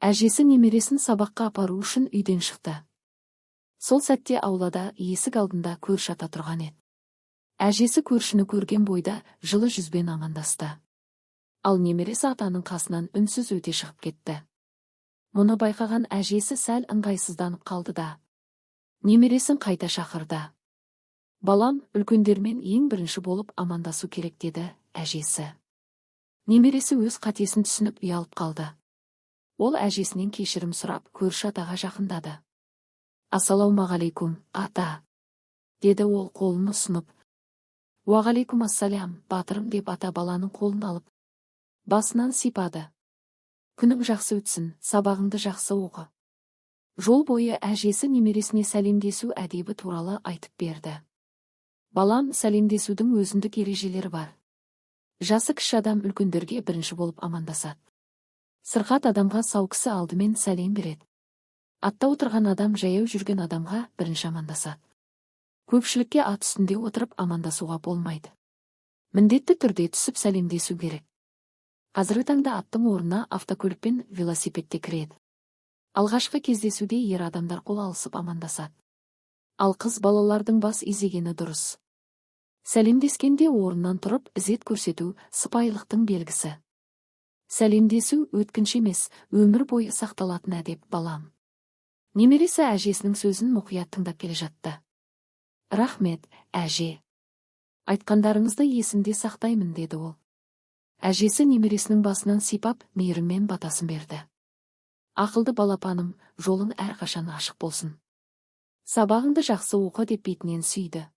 Әжесі немересін сабаққа апару үшін үйден шықты. Сол сәтте аулада, есік алдында көрші ата тұрған еді. Әжесі көршіні көрген бойда жылы жүзбен амандасты. Ал немересі атаның қасынан үнсіз өте шығып кетті. Мұны байқаған әжесі сәл ыңғайсызданып қалды да, немересін қайта шақырды. «Балам, үлкендермен ең бірінші болып амандасу керек», – деді әжесі. Немересі өз қатесін түсініп, ұялып қалды. Ол әжесінен кешірім сұрап, көрші атаға жақындады. «Ассалаумағалейкум, ата», – деді ол қолын ұсынып. «Уағалейкум ассалям, батырым», – деп ата баланың қолын алып, басынан сипады. «Күнің жақсы өтсін, сабағыңды жақсы оқы». Жол бойы әжесі немересіне сәлемдесу әдебі туралы айтып берді. «Балам, сәлемдесудің өзіндік ережелері бар. Жасы кіші адам үлкендерге бірінші болып амандасады. Сырқат адамға сау кісі алдымен сәлем береді. Атта отырған адам жаяу жүрген адамға бірінші амандасады. Көпшілікке ат үстінде отырып амандасуға болмайды. Міндетті түрде түсіп сәлемдесу керек. Қазіргі таңда аттың орнына автокөлік пен велосипед те кіреді. Алғашқы кездесуде ер адамдар қол алысып амандасады. Ал қыз балалардың бас изегені дұрыс. Сәлемдескенде орнынан тұрып, ізет көрсету – сыпайылықтың белгісі. Сәлемдесу өткінші емес, өмір бойы сақталатын әдеп, балам». Немересі әжесінің сөзін мұқият тыңдап келе жатты. «Рахмет, әже. Айтқандарыңызды есімде сақтаймын», – деді ол. Әжесі немересінің басынан сипап, мейіріммен батасын берді. «Ақылды балапаным, жолың әрқашан ашық болсын. Сабағыңды жақсы оқы», – деп бетінен сүйді.